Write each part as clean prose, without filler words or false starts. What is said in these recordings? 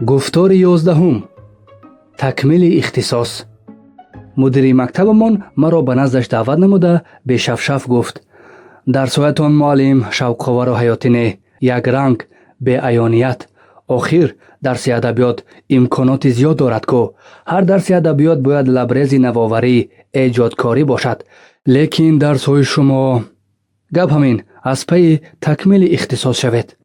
Гуфтори 11-ум: такмили ихтисос. Мудири мактабамон маро ба наздаш даъват намуда, бешафшаф гуфт: «Дарсҳоятон, муаллим, шавқовару ҳаётӣ не, якранг, беаёният. Охир дарси адабиёт имконоти зиёд дорад ку. Ҳар дарси адабиёт бояд лабрези навоварӣ, эҷодкорӣ бошад. Лекин дарсҳои шумо. Гап ҳамин, аз пайи такмили ихтисос шавед».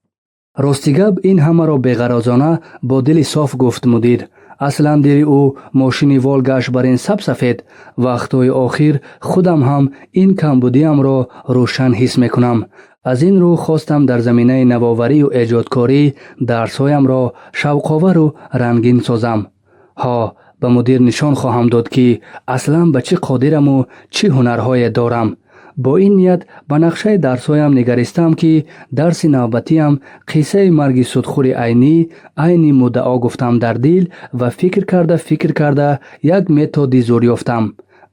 Рости гап, ин ҳамаро беғаразона, бо дили соф гуфт мудир. Аслан дили ӯ мошини Волгаш бар ин сабсафед. Вақтҳои охир худам ҳам ин камбудиамро рӯшан ҳис мекунам. Аз ин рӯ хостам дар заминаи навоварию эҷодкорӣ дарсҳоямро шавқовару рангин созам. Ҳо, ба мудир нишон хоҳам дод, ки аслан ба чӣ қодираму чӣ ҳунарҳое дорам. Бо ин ният ба нақшаи дарсҳоям нигаристаам, ки дарси навбатиам қиссаи марги судхӯри Айнӣ, айни муддао, гуфтам дар дил ва фикр карда, фикр карда, як методи зур ёфтам.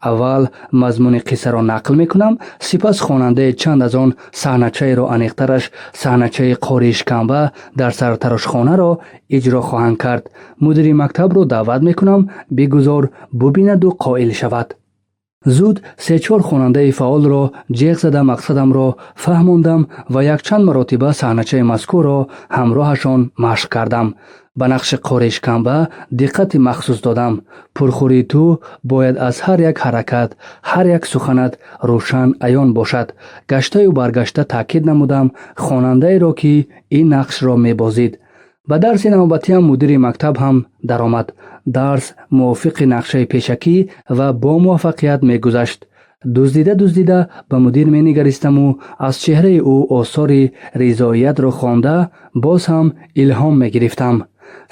Аввал мазмуни қиссаро нақл мекунам, сипас хонандаи чанд аз он саҳначаеро, аниқтараш саҳначаи қории шикамба дар сартарошхонаро иҷро хоҳанд кард. Мудири мактабро даъват мекунам, бигузор бубинаду қоил шавад. Зуд се-чор хонандаи фаъолро ҷеғ зада, мақсадамро фаҳмондам ва якчанд маротиба саҳначаи мазкурро ҳамроҳашон машқ кардам. Ба нақши қории шикамба диққати махсус додам. Пурхӯрии ту бояд аз ҳар як ҳаракат, ҳар як суханат рӯшан аён бошад, гаштаю баргашта таъкид намудам хонандаеро, ки ин нақшро мебозид. Ба дарси навбатиам мудири мактаб ҳам даромад. Дарс мувофиқи нақшаи пешакӣ ва бо муваффақият мегузашт. Дуздида, дуздида ба мудир менигаристаму аз чеҳраи ӯ осори ризоиятро хонда, боз ҳам илҳом мегирифтам.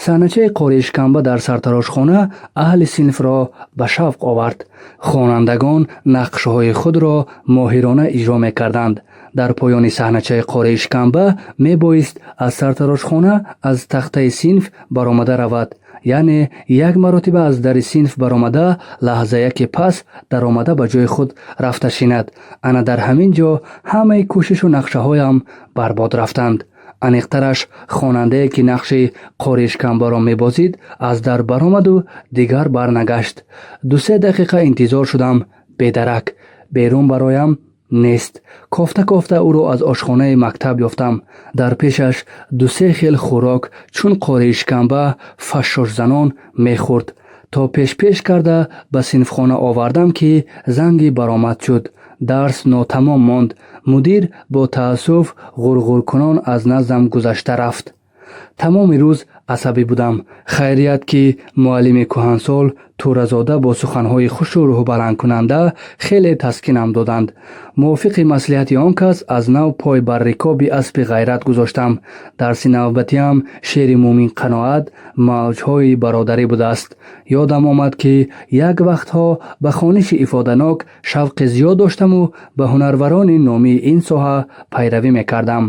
Саҳначаи қории шикамба дар сартарошхона аҳли синфро ба шавқ овард. Хонандагон нақшҳои худро моҳирона иҷро мекарданд. Дар поёни саҳначаи қории шикамба мебоист аз сартарошхона аз тахтаи синф баромада равад, яъне як маротиба аз дари синф баромада, лаҳзаяке пас даромада, ба ҷои худ рафта шинад. Ана дар ҳамин ҷо ҳамаи кӯшишу нақшаҳоям барбод рафтанд. Аниқтараш, хонандае, ки нақши қории шикамбаро мебозид, аз дар баромаду дигар барнагашт. Ду-се дақиқа интизор шудам, бедарак. Берун бароям, нест. Кофта, кофта ӯро аз ошхонаи мактаб ёфтам. Дар пешаш ду-се хел хӯрок чун қории шикамба фашшошзанон мехӯрд. То пешпеш карда ба синфхона овардам, ки занги баромад шуд. Дарс нотамом монд. Мудир бо таассуф ғурғуркунон аз наздам гузашта рафт. Тамоми рӯз асабӣ будам. Хайрият, ки муаллими кӯҳансол Туразода бо суханҳои хушу рӯҳбаландкунанда хеле таскинам доданд. Мувофиқи маслиҳати он кас аз нав пой бар рикоби аспи ғайрат гузоштам. Дарси навбатиам шеъри Муъмин Қаноат «Мавҷҳои бародарӣ» будааст. Ёдам омад, ки як вақтҳо ба хониши ифоданок шавқи зиёд доштаму ба ҳунарварони номии ин соҳа пайравӣ мекардам.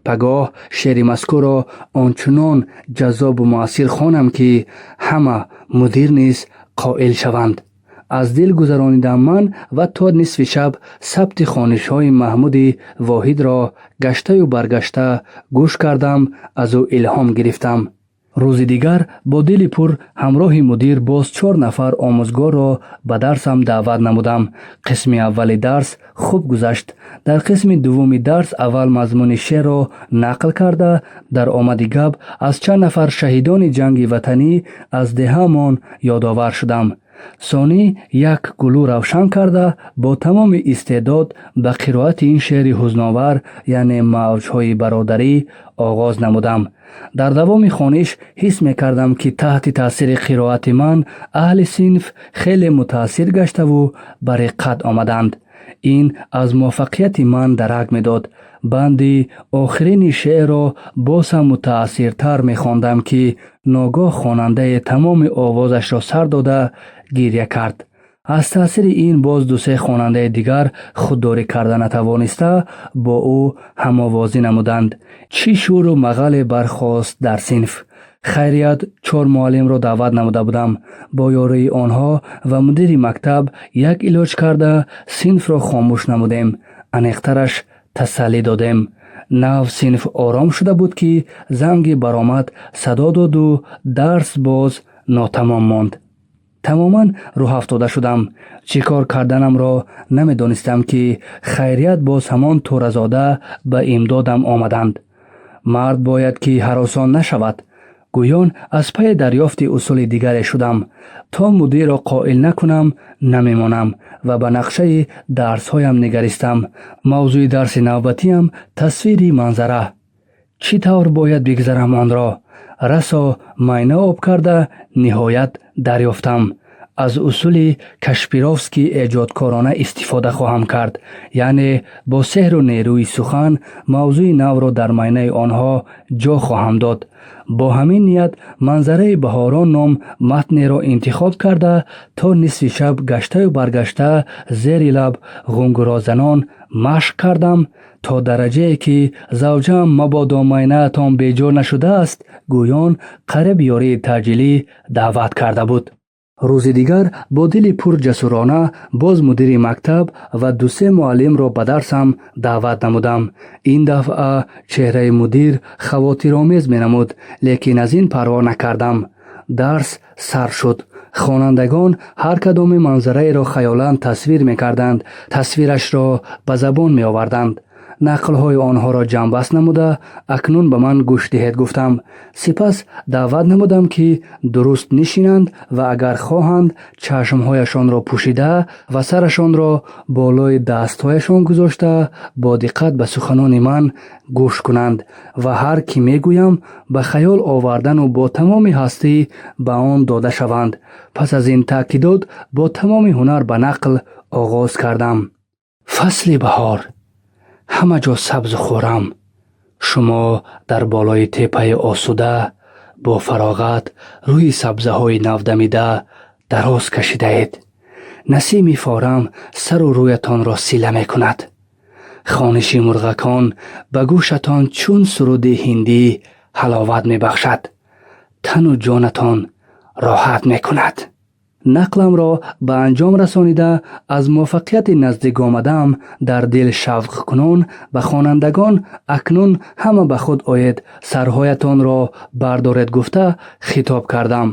Пагоҳ шеъри мазкурро ончунон ҷаззобу муассир хонам, ки ҳама, мудир низ қоил шаванд, аз дил гузаронидам ман ва то нисфи шаб сабти хонишҳои Маҳмуди Воҳидро гаштаю баргашта гӯш кардам, аз ӯ илҳом гирифтам. Рӯзи дигар бо дили пур ҳамроҳи мудир боз чор нафар омӯзгорро ба дарсам даъват намудам. Қисми аввали дарс хуб гузашт. Дар қисми дуввуми дарс аввал мазмуни шеърро нақл карда, дар омади гап аз чанд нафар шаҳидони ҷанги ватанӣ аз деҳаамон ёдовар шудам. Сонӣ як гулӯ равшан карда, бо тамоми истеъдод ба қироати ин шеъри ҳузновар, яъне «Мавҷҳои бародарӣ», оғоз намудам. Дар давоми хониш ҳис мекардам, ки таҳти таъсири қироати ман аҳли синф хеле мутаассир гаштаву ба реққат омаданд. Ин аз муваффақияти ман дарак медод. Банди охирини шеърро боз ҳам мутаассиртар мехондам, ки ногоҳ хонандае тамоми овозашро сар дода гиря кард. Аз таъсири ин боз ду-се хонандаи дигар худдорӣ карда натавониста, бо ӯ ҳамовозӣ намуданд. Чӣ шӯру мағале бархост дар синф! Хайрият, чор муаллимро даъват намуда будам. Бо ёрии онҳо ва мудири мактаб як илоҷ карда синфро хомӯш намудем, аниқтараш, тасаллӣ додем. Нав синф ором шуда буд, ки занги баромад садо доду дарс боз нотамом монд. Тамоман рӯҳафтода шудам. Чӣ кор карданамро намедонистам, ки хайрият боз ҳамон Тӯразода ба имдодам омаданд. Мард бояд ки ҳаросон нашавад, гӯён аз пайи дарёфти усули дигаре шудам. То мудирро қоил накунам, намемонам ва ба нақшаи дарсҳоям нигаристам. Мавзӯи дарси навбатиам тасвири манзара. Чӣ тавр бояд бигзарам онро? Расо майна об карда, ниҳоят дарёфтам. Аз усули Кашпировский эҷодкорона истифода хоҳам кард, яъне бо сеҳру нерӯи сухан мавзӯи навро дар майнаи онҳо ҷо хоҳам дод. Бо ҳамин ният «Манзараи баҳорон» ном матнеро интихоб карда, то нисфи шаб гаштаю баргашта зери лаб ғунгурозанон машқ кардам, то дараҷае ки завҷаам «Мабодо майнаатон беҷо нашудааст» гӯён қариб ёрии таъҷилӣ даъват карда буд. Рӯзи дигар бо дили пур ҷасурона боз мудири мактаб ва дусе муаллимро ба дарсам даъват намудам. Ин дафъа чеҳраи мудир хавотиромез менамуд, лекин аз ин парво накардам. Дарс сар шуд. Хонандагон ҳар кадоми манзараеро хаёлан тасвир мекарданд, тасвирашро ба забон меоварданд. Нақлҳои онҳоро ҷамъбаст намуда, «Акнун ба ман гӯш диҳед» гуфтам. Сипас даъват намудам, ки дуруст нишинанд ва агар хоҳанд, чашмҳояшонро пӯшида ва сарашонро болои дастҳояшон гузошта, бо диққат ба суханони ман гӯш кунанд ва ҳар ки мегӯям, ба хаёл овардану бо тамоми ҳастӣ ба он дода шаванд. Пас аз ин таъкидот бо тамоми ҳунар ба нақл оғоз кардам. Фасли баҳор, ҳама ҷо сабзу хуррам. Шумо дар болои теппаи осуда бо фароғат рӯи сабзаҳои навдамида дароз кашидаед. Насими форам сару рӯятонро сила мекунад. Хониши мурғакон ба гӯшатон чун суруди ҳиндӣ ҳаловат мебахшад. Тану ҷонатон роҳат мекунад. Нақламро ба анҷом расонида, аз муваффақияти наздик омадаам дар дил шавқкунон ба хонандагон «Акнун ҳама ба худ оед, сарҳоятонро бардоред» гуфта хитоб кардам.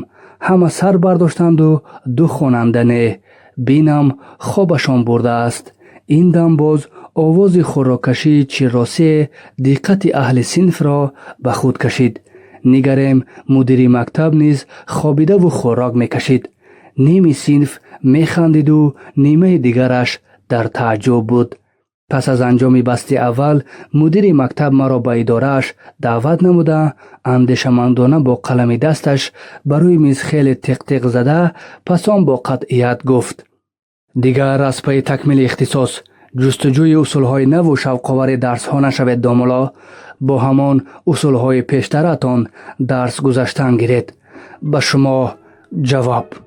Ҳама сар бардоштанду ду хонанда не, бинам, хобашон бурдааст. Ин дам боз овози хӯроккашии чирросие диққати аҳли синфро ба худ кашид. Нигарем, мудири мактаб низ хобидаву хӯрок мекашид. Ними синф механдиду нимаи дигараш дар тааҷҷуб буд. Пас аз анҷоми басти аввал мудири мактаб маро ба идорааш даъват намуда, андешамандона бо қалами дасташ ба рӯи миз хеле тиқ-тиқ зада, пас он бо қатъият гуфт: «Дигар аз пайи такмили ихтисос, ҷустуҷӯи усулҳои наву шавқовари дарсҳо нашавед, домулло. Бо ҳамон усулҳои пештаратон дарс гузаштан гиред. Ба шумо ҷавоб».